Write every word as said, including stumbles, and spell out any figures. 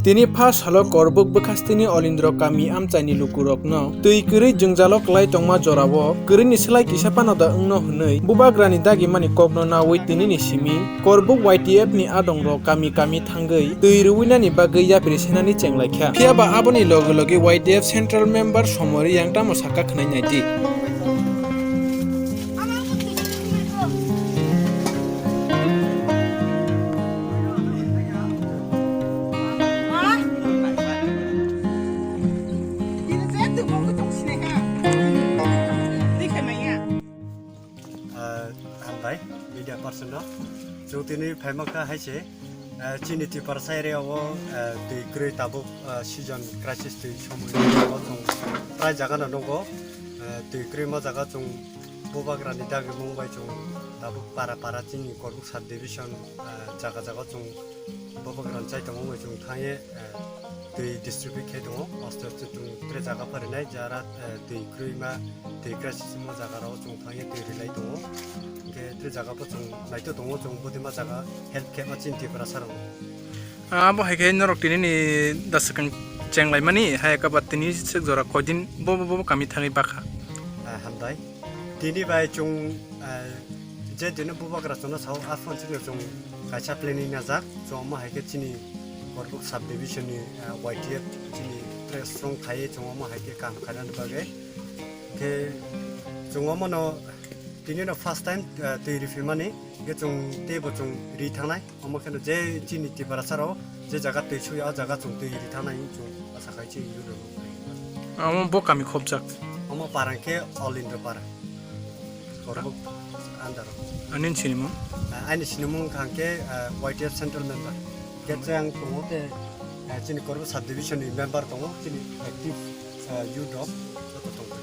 Tini pha salo Korbuk bwkhastini Olindro kami amchaini lukurokno twi kwrwi jwngjalo kwlai tongma jorao kwrwini slai kisa phano da wngno hwnwi bubagrani dagimani kokno nawi tinini simi Korbuk Y T F ni adongrok kami kami thangwi twi rwinani bagwi yapri senani chenglaikha. Phiyaba aboni loge loge Y T F Central Member Somori yang tamo sakha khwnai naidi. Ah, hambai, media person no. Chwng tini phaima kha hai se, ah, chini Tiprasa area o, ah, twi kwrwi tabuk, ah, season crisis twi somoi o chwng prai jaga no nukgo. Ah, twi kwrwi ma jaga chwng bubagrani dagimung bai chwng tabuk para para chini Korbuk sub division, ah, jaga jaga chwng bubagrani chai tongo wngwi chwng thangye, ah, twi distribute khe tongo. Aste aste chwng tre jaga pharinai jara, ah, twi kwrwi ma twi crisis ma jaga rao chwng thangye twi rilai tongo. Hingkhe tre jaga bo chwng naito tongo chwng budi ma jaga help khe ma chini Tiprasa rok. Abo hai khe norok tini ni da swkang chenglaimani hai khe ba tini swk jora koidin bo, bo, bo kami thangwi bakha. Ah, hambai. Tini bai chwng, ah, je dino bubagra chwngno sao, aphano chini chwng kaisa planning najak. Chwng omo hai khe chini Korbuk sub division ni, ah, Y T F chini tre strong khai chwng omo hai khe kam khainani bagwi. Khe chwng omono tini no first time, ah, twi riphimani. Hingkhe chwng teibo chwng ri thangnai. Omo kheno je chini Tiprasa rok je jaga twi sui, a jaga chwng twi ri thangnai chwng asa khai se yuro. Omo bo kami khopjak. Omo parang khe All India para. Korbuk andaro. Ani sinimung? Ah, ani sinimung khang khe, ah, Y T F Central Member. Khe chang tongo te, ah, chini Korbuk Sub Division ni member tongo, chini active, ah, youth rok joto tongo.